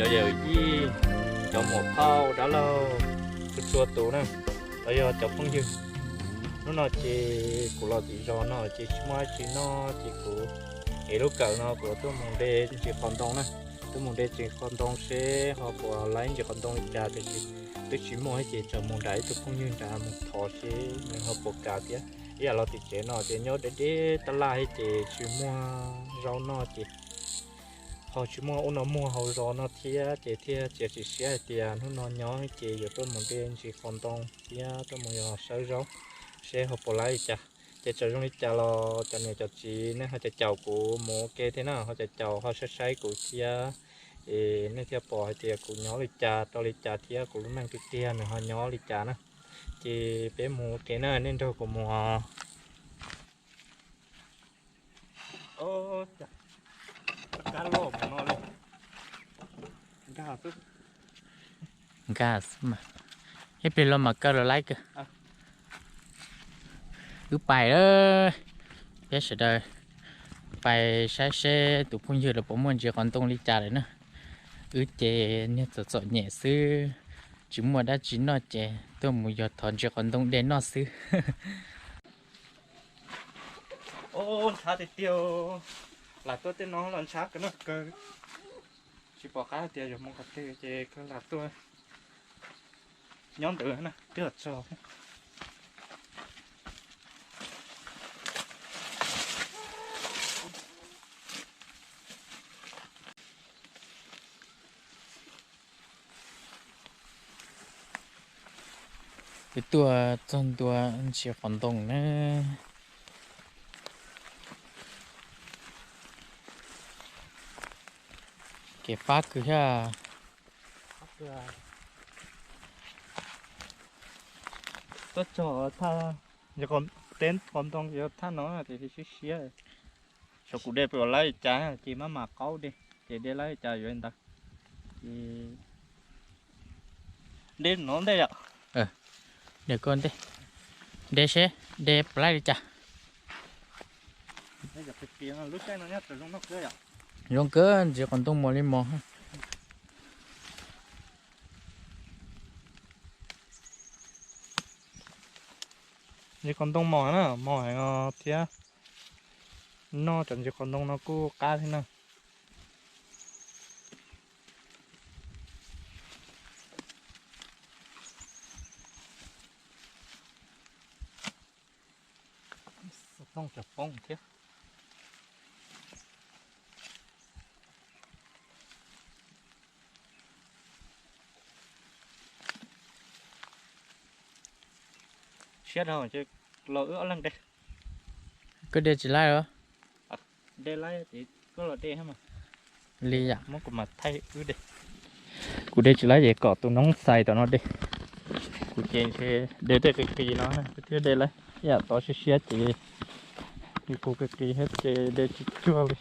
Cov yawm yij, cov muam phauj dab laug, txhua txhua tus na, los yog cov phooj ywg. Hnub no ces kuv los tim zos no ces tsis muaj dab tsi noj ces kuv ev lub kawm no kuv tuaj mus de ntsis qos ntoo na. Tuaj mus de ntsis qos ntoo seb ho puas laib ntsis qos ntoo li cas tiam sis twb tsis muaj ces txawm mus nram ib tug phooj ywg nrad mus thov seb nws ho puas kam thiab. Ib yam los tim tsev no ces nyob deb deb tab laj thiab ces tsis muaj zaub noj ces ho tsis muaj ub no muag hauv zos no thiab ces thiaj txiav txim siab hais tias hnub no nyob ces yuav tuaj mus de ntsis qos ntoo thiab tuaj mus yos sawb zaub seb ho puas laib li cas. Ces txawm zoo li cas los cov niam cov txiv nej ho caum caum kuv mus ua ke thiab na, ho caum caum ho saib saib kuv thiab, es nej thiaj pom hais tias kuv nyob li cas rau li cas thiab kuv lub neej tiag tiag nws ho nyob li cas na. Ces peb mus ua ke na, nej nrog kuv mus. Kab loj mus no li, nkag xwb. Nkag xwb mas, ib pliag los mas kaw los laib kawg. Wb pais, peb sawv daws pais saib seb tus phooj ywg lawv puas muaj ntsis qos ntoo li cas lawm na. Wb ces niag txom txom nyem xwb, tsis muaj dab tsi noj ces tuaj mus yog thov ntsis qos ntoo de noj xwb. Ub, ntshav tiag tiag, lam tuaj tej no los ntshav kawg noj kawg. Tsis pom qab tias yuav mus qhov twg ces kawg lam tuaj nyob ntawd na twb txog. Wb tuaj txog ntua ntsis qos ntoo na. Kev fab kawg thiab. Tuaj txog thaj, teb qos ntoo yog thaj no ces siab siab. Xyov kuv de puas laib li cas ces maj mam qaub de, ces de laib li cas yuav li ntawd. Ces de no ntej yom. De koj ntej, de seb de puas laib li cas. Zoo kawg ntsis qos ntoo mos li mos. Ntsis qos ntoo mos na, mos heev thiab. Noj cov ntsis qos ntoo no kuj qab thiab na. Xov tooj tseem poob thiab. Siab dhau ces los wb ob leeg de. Koj de tsis laib los? De laib ces koj los de mas. Li yam muab kuv mas thaij wb de. Kuv de tsis laib ces kom tus noob xais tom no de. Kuv ces ntshe de tej qis qis no kuv thiaj de laib, ib yam tov siab siab ces kuv qis qis thiab ces de tsis cuag li.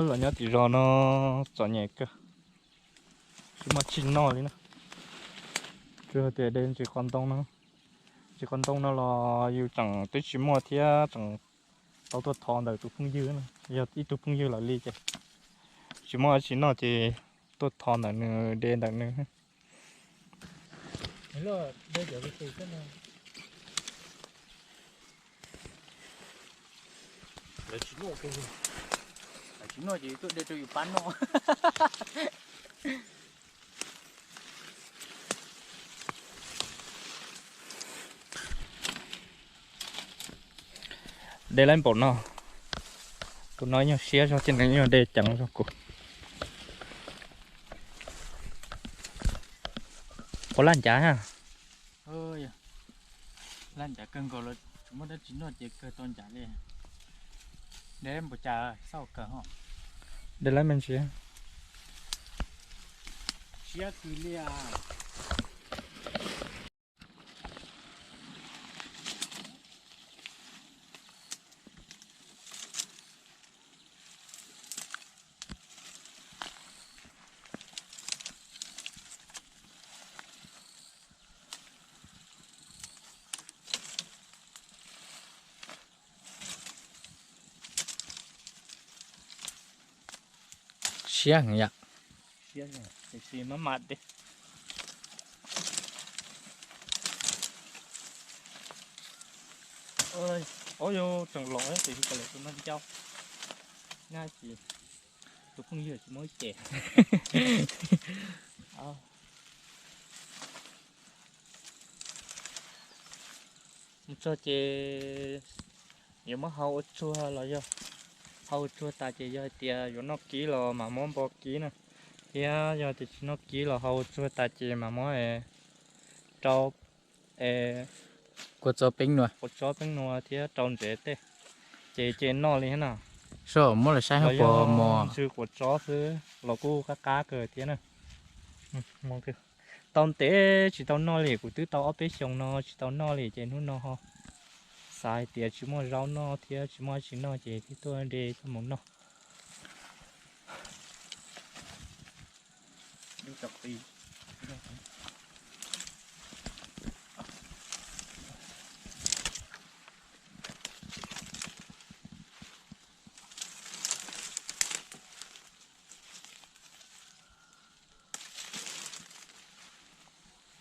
Los nyob tim zos no txom nyem kawg, tsis muaj tsi noj li na. Tsuas tias de ntsis qos ntoo no, ntsis qos ntoo no los yus tseem twb tsis muaj thiab tseem tau tuaj thov ntawm tus phooj ywg na, yog ib tug phooj ywg lawm li ces tsis muaj dab tsi noj ces tuaj thov ntawm nws de ntawm nws. Lawv tsis noj ces tuaj de rau yus pab noj. De laib npaum no, tus no nyuag siab zog ces nws nyuag de ceev zog kuv. Ua laj ncav na. Laj ncav kawg nkaus los tsis muaj dab tsi noj ces kawg tau ncav li. De npaum cas xauj kawg ho. De laib me ntsis. Siab kawg li. Siab heev yom. Tiam sis maj mam de. Ov, yog tseem los tiam sis tus no ncau, nyab ces tus phooj ywg tsis muaj ib ce. Mus txog ces yuav muab hau ua tsuag los yog hau ua tsuag tas ces yog hais tias yuav noj kib los mam muab npo kib na, thiab yog tias tsis noj kib los hau ua tsuag tas ces mam muab rau kua txob peeb nua, kua txob peeb nua thiab rau ntsev tej, ces ces noj li thiab na. Soj muab los saib hauv puas mos. Ntsw kua txob xwb los kuj qab qab kawg thiab na. Tau ntev tsis tau noj li, kuv twb tau ob peb xyoos no tsis tau noj li ces hnub no ho xav hais tias tsis muaj zaub noj thiab tsis muaj dab tsi noj ces thiaj tuaj de coj mus noj.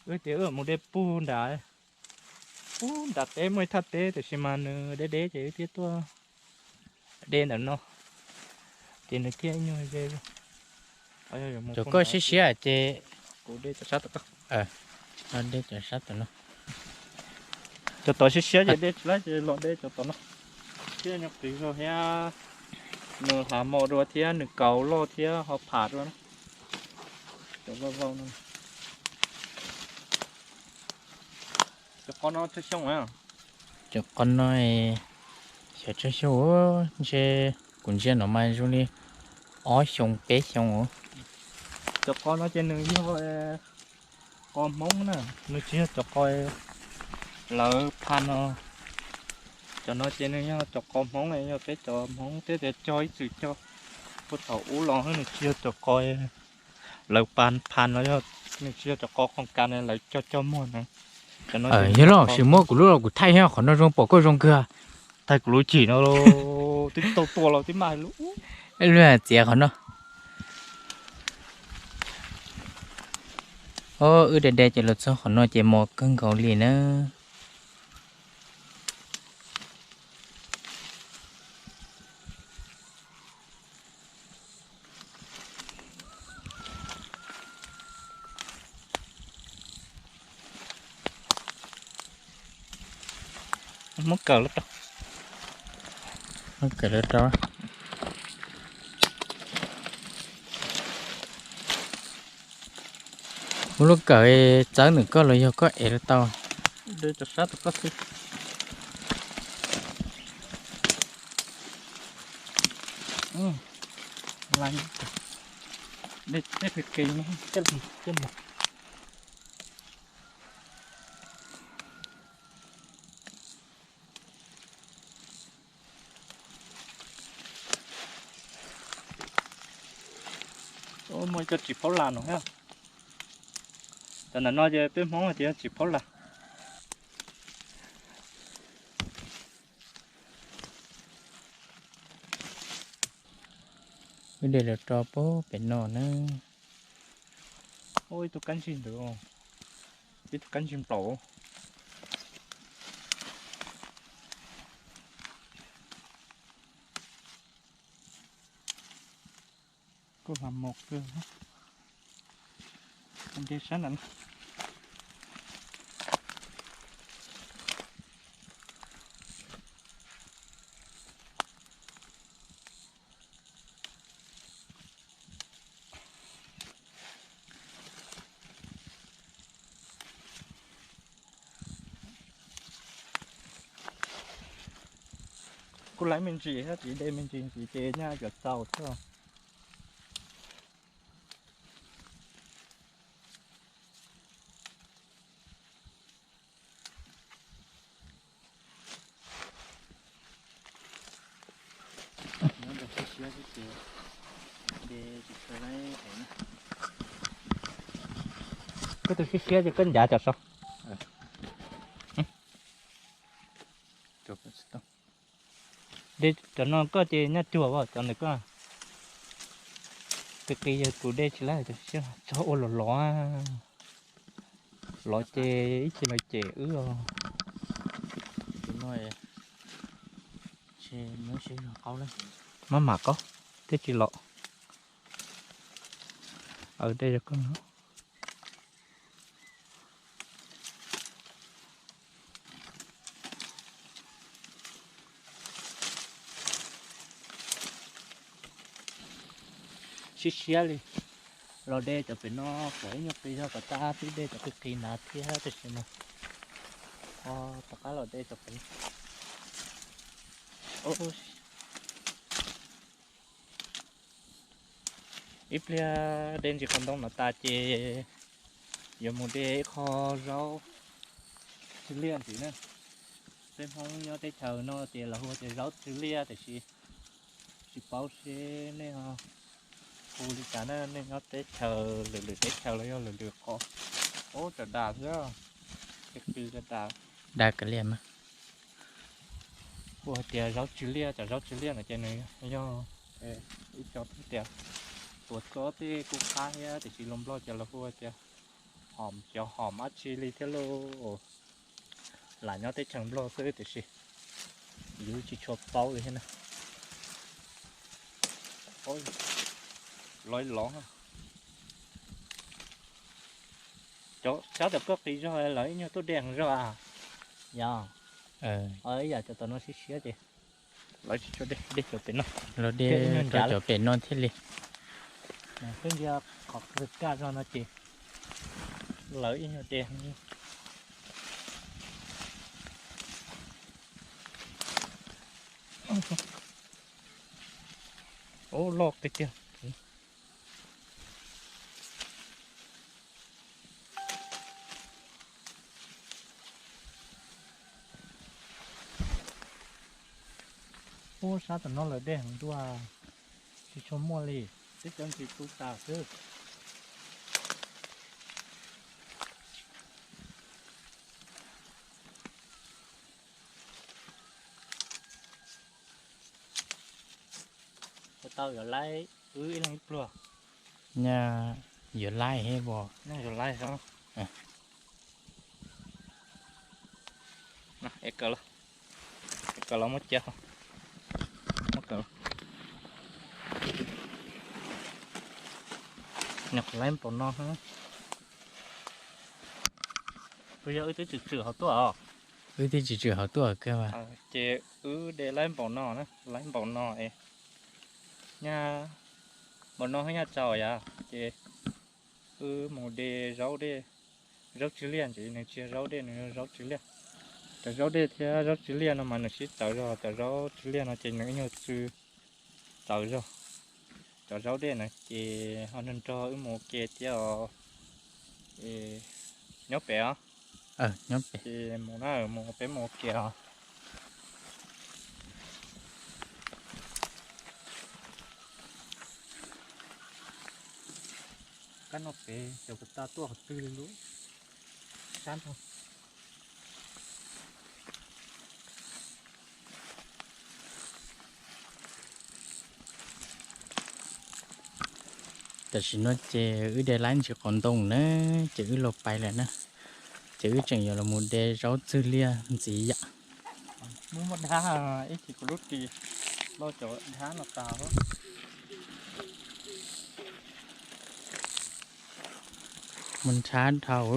Wb tias wb mus de pug nram, pug nram teb muaj ib thaj teb tiam sis mas nws deb deb ces wb thiaj tuaj de ntawm no, ces nws thiaj ib nyuag ze. Cov koj siab siab ces kuv de cov sab tom koj. De cov sab tom no. Cov tod siab siab ces de tsis laib ces los de cov tom no. Thiab nyob qis zog thiab, nws hav mos dua thiab nws kaus loj thiab ho pham dua na. Cov vau vau no. Cov qos no tsawg xyoo? Cov qos no xyov tsawg xyoo, ntshe kuv ntsia no mas zoo li ob xyoo peb xyoo. Cov qos no ces nws yog qos Hmoob na, nws tsis yog cov qos lawv pha no. Cov no ces nws yog cov qos Hmoob, yog peb cov Hmoob thiab tias cog ib txwm cog puag thaum ub los, nws tsis yog cov qos lawv pha no, yog nws tsis yog cov qos qhov kas lawv cog cog muag na. Yog los sim muab kuv lub los kuv thaij, qhov no zoo pom koj zoo kawg. Thaij kuv lub cim no twb tau tua los twb maj lub. Lub txiav qhov no. Wb de de ces los txog qhov no ces mos kawg nkaus li na. Muab kawm lawv rau, muab kawm lawv rau. Muab lub kawm txawb nws koj los yog koj ev lawv tau. De cov sab tom koj xwb. Muaj cov txiv phaub las no thiab. Cov ntawm no ces peb Hmoob hais tias txiv phaub las. Wb de los rau pem no na. Ib tug kab ntsig ntawd, ib tug kab ntsig nplaum. Kuj hla mos kawg. De sab ntawm no. Kuj laiv me ntsis thiab, tsis de me ntsis ntsis ces nyaj yuav txaus xwb. Koj tus siab siab ces koj ncav cov saud. De cov no koj ces nyaj cuag as, cov ntawm koj. Qis qis yog tus dej tsis laj, txhob ua los lov, lov ces ib chim los cem wb os. Maj mam qaub thiab tsis los. Dej yog koj no. Siab siab li. Los de cov pem no kom ib nyuag qis zog kom tab twb de cov qis qis ntawd thiab tab sis mas ho rov qab los de cov pem no. Ib pliag de ntsis qos ntoo no tas ces yuav mus de ib qho zaub tsw liaj ntxiv na. Peb Hmoob nyob teb chaws no ces lawv hu tias zaub tsw liaj tiam sis tsis paub seb nej hu li cas na, nej nyob teb chaws lwm lwm teb chaws los yog lwm lwm qhov. Ub, tsam das xwb, qis qis tsam das. Das kav liam mas. Hu hais tias zaub tsw liaj, cov zaub tsw liaj no ces nws yog ib co tias tuav txob tej kuj qab thiab tiam sis lus Nplog ces lawv hu tias hom, cov hom dab tsi li thiab lauj. Lam nyob teb chaws Nplog xwb tiam sis yus tsis tshua paub li thiab na. Lov lov. Sab tom koj qis zog lawv ib nyuag tuaj de heev zog a. Yog, ib yam cov tom no siab siab ces lawv tsis tshua de, de cov pem no. Los de rau cov pem no thiaj li. Peb ntias qhov kawg kaj zog no ces lawv ib nyuag de. Ub, loj tiag tiag. Ub, sab tom no lawv de heev dua, tsis tshua muaj li, tib cov ntsis tu tas xwb. Puas tau yuav laib wb ib leeg ib pluag? Nyaj yuav laib thiab as. Nyaj yuav laib os. Es kawm los, es kawm los muab cia, muab kawm los. Nyaj qhov laib npaum no. Kuv yog wb twb tsis tswm hauv tuaj os. Wb twb tsis tswm hauv tuaj kawg mas. Ces wb de laib npaum no na, laib npaum no es nyaj npaum no thiab nyaj tsaus yam ces wb mus de zaub dej, zaub tsw liaj ntxiv, nws tsis yog zaub dej, nws yog zaub tsw liaj. Cov zaub dej thiab zaub tsw liaj no mas nws sib txawv zog, cov zaub tsw liaj no ces nws ib nyuag tsw txawv zog. Cov zaub dej no ces ho nrog nrog wb mus ua ke thiab os. Nyob pem os. Ces mus na, mus peb mus ua ke os. Kab no pem cov puas tau tuaj qhov twg li lub sab nrho. Tam sim no ces wb de laib ntsis qos ntoo na, ces wb los pais lawm na. Ces wb tseem yuav los mus de zaub tsw liaj ntxiv yam. Muaj muaj dab, ib chim kuv lub ris loj cov dab no tas. Mus nrhab dhau,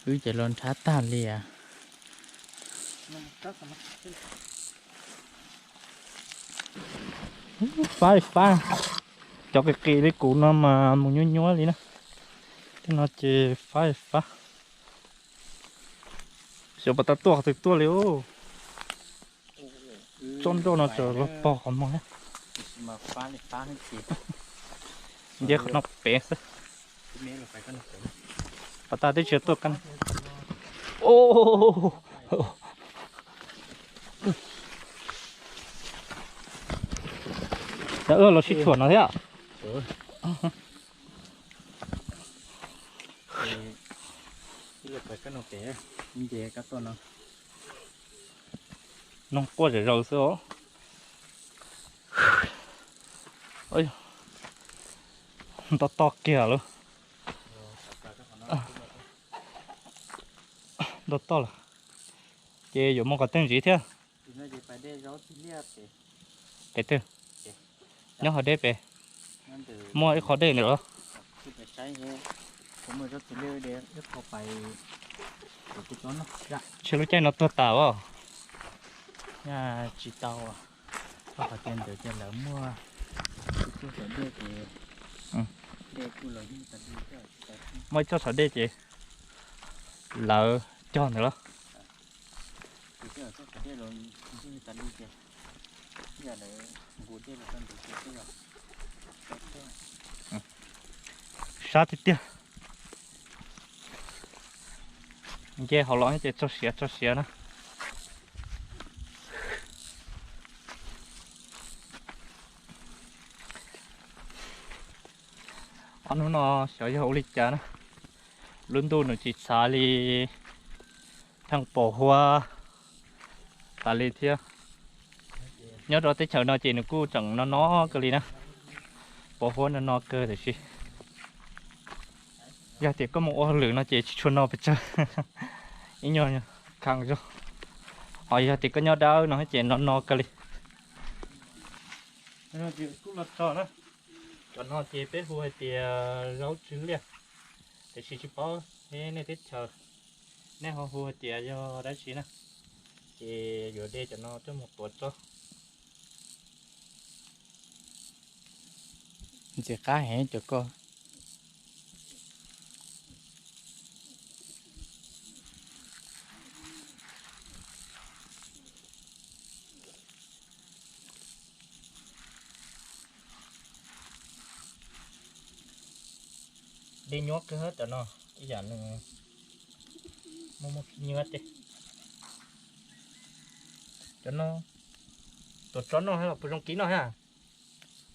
wb ces los nrhab tag li as. Fab fab, cov qis qis li kuv no mas mus nyuaj nyuaj li na. Tej no ces fab fab. Xyov puas tau tuaj qhov twg tuaj li os. Tsob nroj no tseem los pog qhov muag. Nce qhov no pem xwb. Pas tas twb tsis tuaj kab. Cov wb los sib tshuam no thiab. Noog quaj zom zaws xwb os. Ntau toj kiag lawm. Ntau toj lawm. Ces yuav mus qhov twg ntxiv thiab? Pem twg? Nyob hauv deb pem. Muaj ib qho dej ntawm los. Ntshe lub caij no tuag tas os. Tsis tau. Koj qhov tias ntawd ces lawv muaj ib txoj saum dej ces, dej kuj los yeej tas li thiab. Muaj ib txoj saum dej ces lawv cog ntawd los. Sab tiag tiag. Nce hauv los ces txog siav txog siav na. Ob hnub no xyov yog ua li cas na, lub ntuj nws tsis txhav li, pheej pos huab tas li thiab. Nyob rau teb chaws no ces nws kuj tseem no no kawg li na, pos huab no no kawg tiam sis yog tias koj mus ua hauj lwm no ces tsis tshua no pes tsawg, ib nyuag khaj zog. Ho yog tias koj nyob dawb no ces no no kawg li. Cov no ces peb hu hais tias zaub tsw liaj, tiam sis tsis paub nej teb chaws nej ho hu hais tias yog dab tsi na. Ces yuav de cov no coj mus tuav tso. Ntxim qab heev cov ko. Dej nyuab kawg cov no, ib yam nws muaj muaj kib nyuab ces. Cov no, tuav tso noj puas zoo kib noj thiab?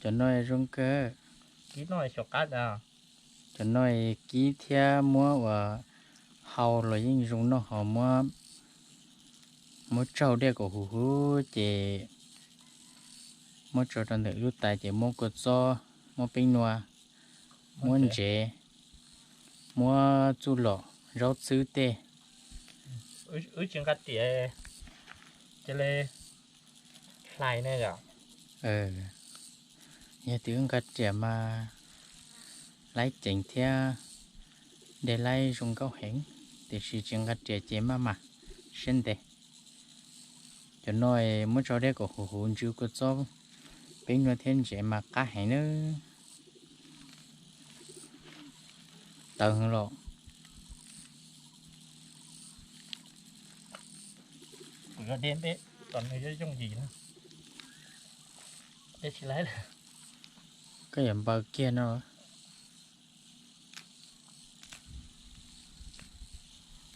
Cov no zoo kawg. Kib noj xyov qab tas. Cov no kib thiab muab ua hau los yeej zoo noj, ho muab, muab tsaug dej kom huv huv ces muab tso rau ntawm lub tais ces muab kua txob, muab peeb nua, muab ntsev, muab txuj lom, zaub txhwb tej. Wb tsis nqa riam, cia li hlais ne yom. Yog tias wb nqa riam mas laib ceev thiab de laib zoo nkauj heev, tiam sis tsis nqa riam ces maj mam siab ntev. Cov no muab tso dej kom huv huv ntsw kua txob, peeb nua thiab ntsev mas qab heev nawb. Tawv heev los. Kuv yog dej npeb, tom nws yooj yim na, dej tsis laib lawm. Koj yuav npaws kiag no.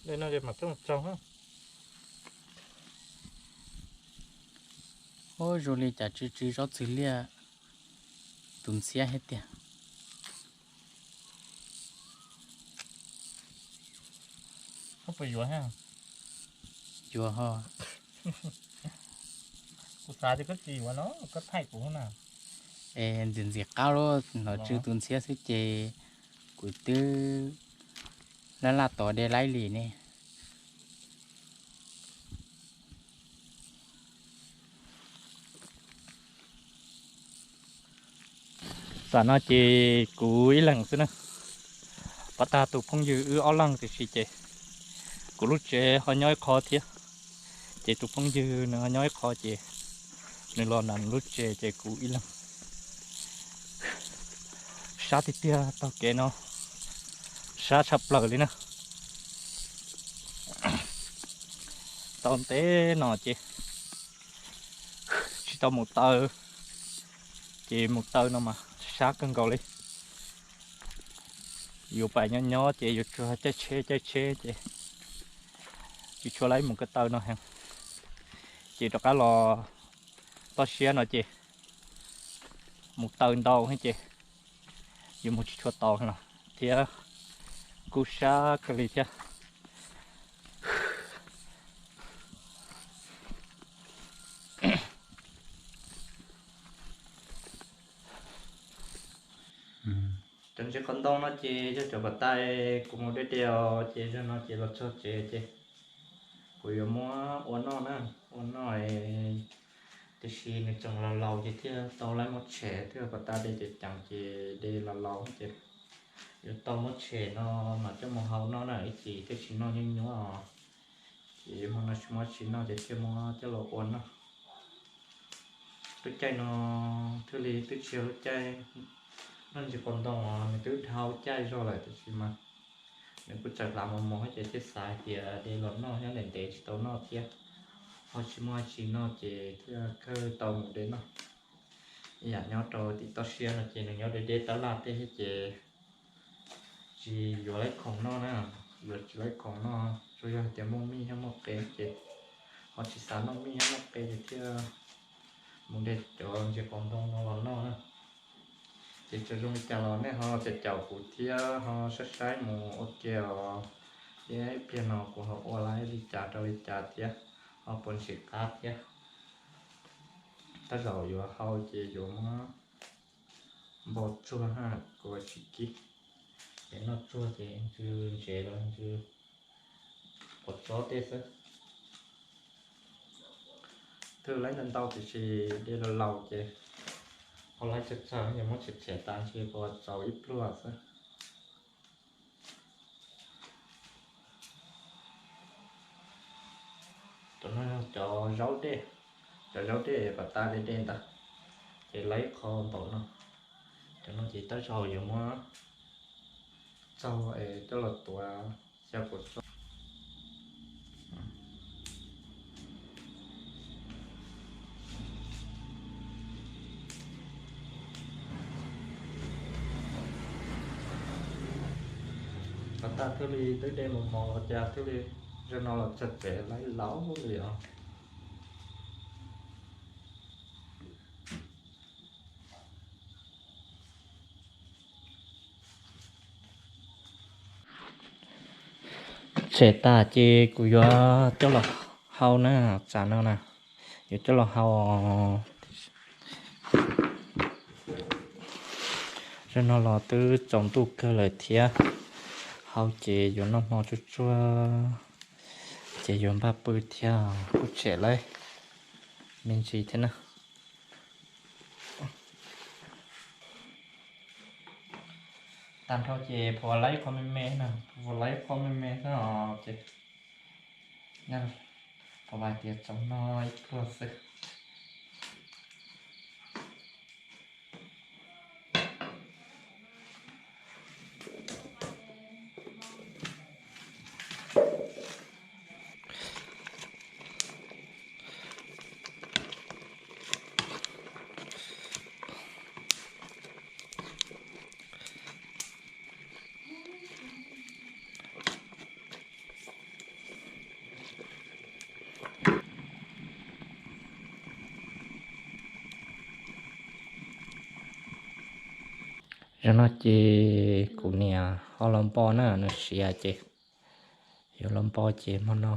Dej no mas coj tsaug. Ub, zoo li cas tsw tsw zaub txhwb liaj, tus ntxhiab thiab tiag. Koj puas yuav thiab? Yuav ho. Kuv xav tias koj tsis yuav no, koj thaij kuv na. Es ntxim ntxim qab lub no tsw tus ntxhiab xwb ces kuv twb laj laj tos de laib li ne. Tam no ces kuv ib leeg xwb na. Pab tag tus phooj ywg wb ob leeg tiam sis ces kuv lub tsev ho nyob ib qho thiab. Ces tus phooj ywg nws ho nyob ib qho ces nws los nram lub tsev ces kuv ib leeg. Sab tiag tiag, taug kev no sab tshaj plaws li na. Tau ntev no ces tsis tau mus taw, ces mus taw no mas sab kawg nkaus li. Yuav pais nyob nyob ces yuav tsuas caij tsheb caij tsheb ces tsis tshua laib mus ko taw no heev. Ces rov qab los toj siab no ces mus taw ntau ces yuav mus tsis tshua tau los thiab, kuj sab kawg li thiab. Ces cov pas tas kuv mus de de os, ces zaum no ces los txog tsev ces kuv yuav muab ua noj na, ua noj, tiam sis nws tseem laus laus ces thiaj tau laib muab tshem, thiaj pas tas de ceev ceev ces de laus laus ces yuav tau muab tshem no mas coj mus hau noj na, ib chim thiaj tsis noj nyuaj nyuaj os. Ces hmo no tsis muaj tsis noj ces thiaj muab coj los ua noj. Lub caij no thiaj li twb tsis yog lub caij noj ntsis qos ntoo os, nws twb dhau caij zog lawm tiam sis mas nws kuj tseem hlav mos mos ces thiaj xav hais tias de los noj nyob ntev ntev tsis tau noj thiab, ho tsis muaj tsis noj ces thiaj kawg tau mus de noj. Ib yam nyob rau tim toj siab no ces nws nyob deb deb tab laj tej thiab ces tsis yuav laib khoom noj na, yuav tsis laib khoom noj, tsuas yog hais tias muaj mij nyob muaj qe ces ho tsis xav noj mij nyob muaj qe ces thiaj mus de cov ntsis qos ntoo no los noj na. Ces txawm zoo li cas los nej ho caum caum kuv thiab ho saib saib mus ua ke os. Ib pliag no kuv ho ua li cas rau li cas thiab, ho puas ntxim qab thiab. Tej zaum yuav hau ces yuav muab npau tsuag na, kuv tsis kib. Ces noj tsuag ces ntsw ntsev los ntsw quav txob tej xwb. Twb laib ntau ntau tiam sis de laus laus ces ho laib tsawg tsawg ces muab tshem tshem tas ntshe quav txaus ib pluag xwb. Cov no yog cov zaub dej, cov zaub dej pas tas dej dej ntawd, ces laib qho npaum no. Cov no ces tab zaum yuav muab txaug es coj los tuav xyaw quav txob. Pas tas thiaj li twb de mus mos los cas thiaj li zaum no los txog tsev laib laus li os. Tshem tas ces kuv yuav coj los hau na, tsam no na, yuav coj los hau. Zaum no los twb tsaus ntuj kawg lawm thiab, hau ces yuav noj hmo tsuag tsuag ces yuav npaj pw thiab, kuj tshem laib me ntsis thiab na. Tag nrho ces phuav laib qho me me na, phuav laib qho me me xwb os ces phuav hais tias tsaus no ib pluag xwb. Zaum no ces kuv niam ho los npo na, nws siav ces yuav los npo ces hmo no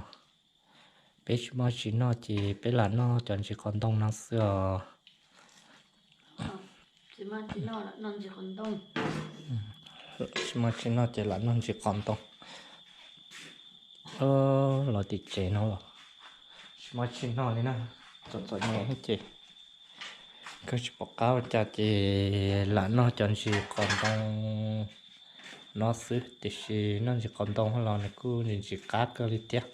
peb tsis muaj tsis noj ces peb lam noj cov ntsis qos ntoo no xwb os. Tsis muaj tsis noj ces lam noj ntsis qos ntoo. Los tim tsev no los tsis muaj tsis noj li na, txom txom nyem ces kawg tsis pom qab ua cas ces lam noj cov ntsis qos ntoo no xwb, tiam sis noj ntsis qos ntoo los nws kuj ntsis ntsis qab kawg li thiab.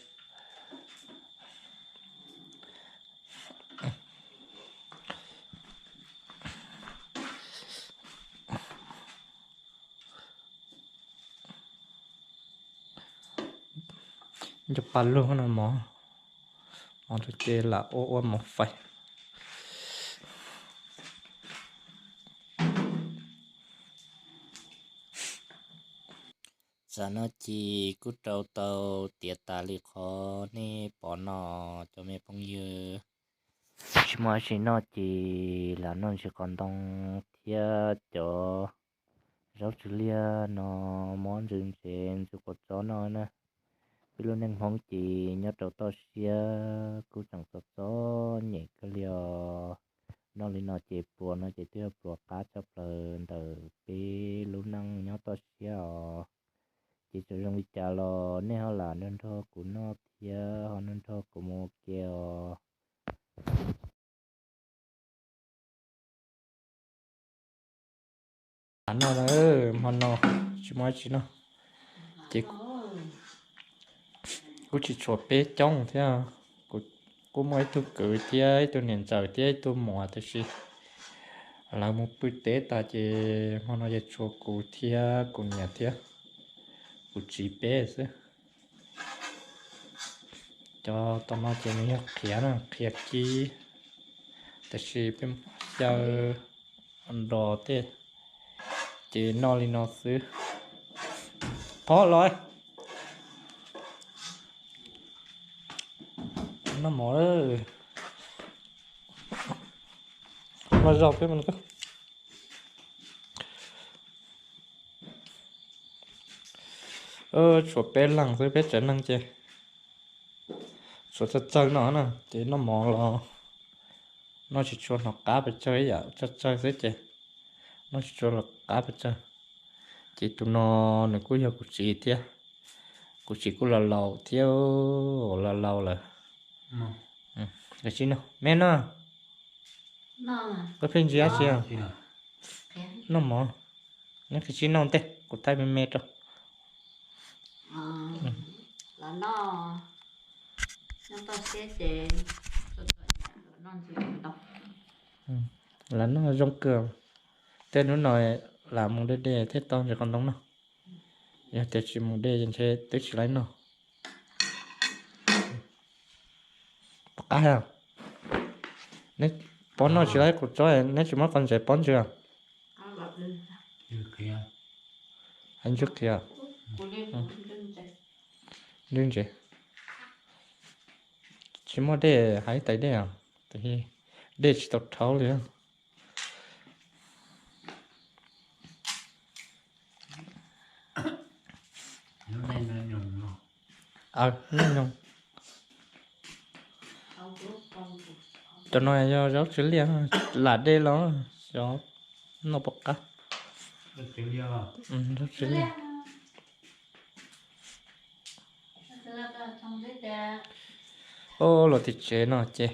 Cov pa lug no mov, mov rau ces lam ua ua mov fais. Tam no ces kuj rau tau tiav tas li qhov nej pom no, cov me phooj ywg. Tsis muaj dab tsi noj ces lam noj ntsis qos ntoo thiab cov zaub tsw liaj no, muab ntxuav ntsev ntxuav quav txob noj na. Peb lub neej Hmoob ces nyob rau toj siab kuj tseem txom txom nyem kawg li os. Noj li no ces pluas no ces twb yog pluas qab tshaj plaws ntawm peb lub neej nyob toj siab os. Ces txawm zoo li cas los nej ho lam nrog nrog kuv noj thiab ho nrog nrog kuv mus ua ke os. Noj na, hmo no tsis muaj dab tsi noj, ces kuv tsis tshuav peb coob thiab. Kuv kuj muaj ib tug kwv thiab ib tug niam ntxawm thiab ib tug muam, tab sis lawv mus pw teb tas ces hmo no ces tshuav kuv thiab kuv niam thiab kuv txiv peb xwb. Cov tom no ces nws yog qhiav na, qhiav kib, tab sis peb xyaw nros tej ces noj li no xwb. Phob los, noj mov lawm. Los zaum peb mus. Tshuav peb leeg xwb, peb tsev neeg ces tshuav txawg txawg no na ces noj mov los noj tsis tshua hnov qab pes tsawg ib yam, txawg txawg xwb ces noj tsis tshua hnov qab pes tsawg. Ces tus no nws kuj yog kuv txiv thiab, kuv txiv kuj laus laus thiab, laus laus lawm. Kav tsij noj, me noj, koj pheej ntsia dab tsi? Noj mov, neb kav tsij noj ntej kuv thaij me me rau. Lam noj zoo kawg, tej hnub no lam mus de dej thiaj tau ntsis qos ntoo noj. Yog tias tsis mus de ntshe twb tsis laib noj. Pom qab, neb pov noj tsis laib kuv tsob, neb tsis muab qos ntsev pov ntsws. Hais ntsws qhiav, ntsws ntsev. Tsis muaj dej, hais tais dej, dej tsis tau rhaub li. Cov no yog zaub tsw liaj, lam dej los xyov noj puas qab. Zaub tsw liaj. Os, los tim tsev no ces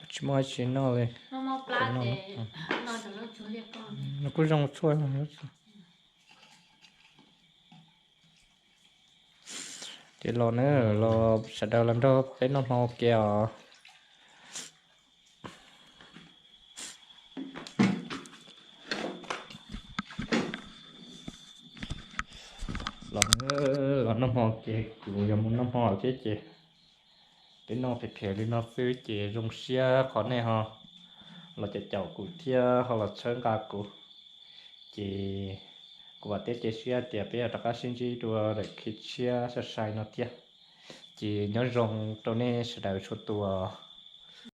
tsis muaj dab tsi noj li. Nws kuj zoo tshuaj. Ces los na, los sawv daws los nrog peb noj hmo ua ke os. Los, los noj hmo ces kuv yuav mus noj hmo thiab ces peb noj phem phem li no xwb ces zoo siab qhov nej ho los caum caum kuv thiab ho los txhawb nqa kuv. Ces kuv vam thiab cia siab tias peb yuav rov qab sib ntsib dua daim clip tshiab sai sai no thiab. Ces nyob zoo rau nej sawv daws txhua tus.